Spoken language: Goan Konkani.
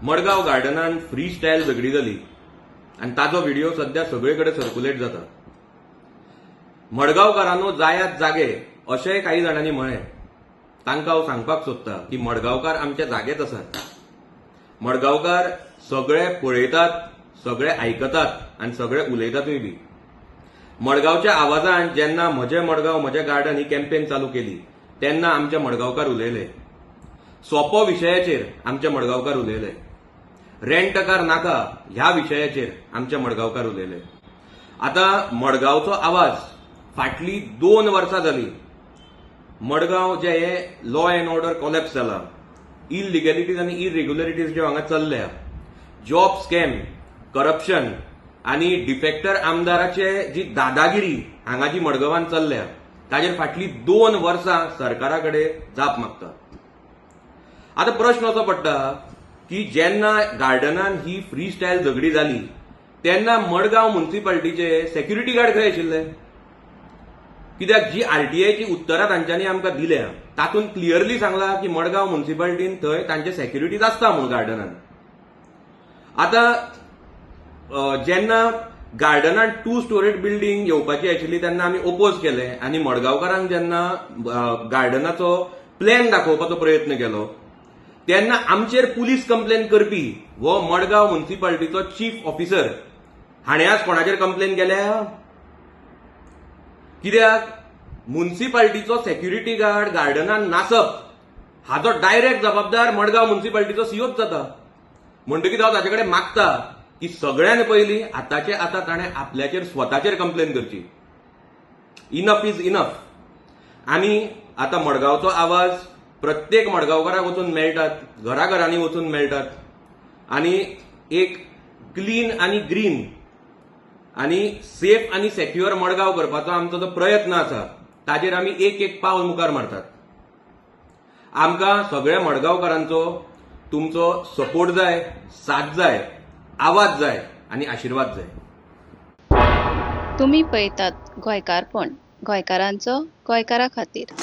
मडगांव गार्डनान फ्री स्टायल झगडी जाली आनी ताजो व्हिडिओ सध्या सगळे कडेन सर्क्युलेट जाता. मडगांवकारांनो, जायात जागे अशेंय काही जाणांनी म्हळें. तांकां हांव सांगपाक सोदता की मडगांवकार आमच्या जागेच आसात. मडगांवकार सगळे पळयतात, सगळे आयकतात आनी सगळे उलयतातूय बी. मडगांवच्या आवाजान जेन्ना म्हजें मडगांव म्हजें गार्डन ही कॅम्पेन चालू केली तेन्ना आमचे मडगांवकार उलयले. सोपो विशयाचेर आमचे मडगांवकार उलयले. रेंटकार नाका ह्या विशयाचेर आमचे मडगांवकार उलयले. आतां मडगांवचो आवाज फाटली 2 वर्सां जाली मडगांव जे हे लॉ अँड ऑर्डर कॉलॅप्स जाला, इलिगॅलिटीज आनी इरेग्युलरिटीज ज्यो हांगा चल्ल्या, जॉब स्कॅम, करप्शन आनी डिफेक्टर आमदाराचे जी दादागिरी हांगा जी मडगांवान चल्ल्या ताजेर फाटली 2 वर्सां सरकारा कडेन जाप मागता. आतां प्रश्न असो पडटा की जेन्ना गार्डनान ही फ्री स्टायल झगडी जाली तेन्ना मडगांव मुन्सिपाल्टीचे सेक्युरिटी गार्ड खंय आशिल्ले? कित्याक जी आरटीआयची उत्तरां तांच्यांनी आमकां दिल्या तातूंत क्लियरली सांगला की मडगांव मुन्सिपाल्टीन थंय तांचे सेक्युरिटीज आसता म्हणून गार्डनान. आतां जेन्ना गार्डनान 2 स्टोरेज बिल्डींग येवपाची आशिल्ली तेन्ना आमी ओपोज केले आनी मडगांवकारांक जेन्ना गार्डनाचो प्लॅन दाखोवपाचो प्रयत्न केलो तेन्ना आमचेर पुलीस कंप्लेन करपी हो मडगांव मुन्सिपाल्टीचो चीफ ऑफिसर हाणें आज कोणाचेर कंप्लेन केल्या? कित्याक मुन्सिपाल्टीचो सेक्युरिटी गार्ड गार्डनान नासप हाचो डायरेक्ट जबाबदार मडगांव मुन्सिपाल्टीचो सीओच जाता. म्हणटकीच हांव ताचे कडेन मागता की सगळ्यान पयलीं आतांचे आतां ताणें आपल्याचेर स्वताचेर कंप्लेन करची. Enough is enough. आनी आतां मडगांवचो आवाज प्रत्येक मडगांवकाराक वचून मेळटात, घराघरांनी वचून मेळटात आनी एक क्लीन आनी ग्रीन आनी सेफ आनी सेक्युअर मडगांव करपाचो आमचो जो प्रयत्न आसा ताजेर आमी एक एक पावल मुखार मारतात. आमकां सगळ्या मडगांवकारांचो तुमचो सपोर्ट जाय, साथ जाय, आवाज जाय आनी आशिर्वाद जाय. तुमी पळयतात गोंयकारपण, गोंयकारांचो गोंयकारा खातीर.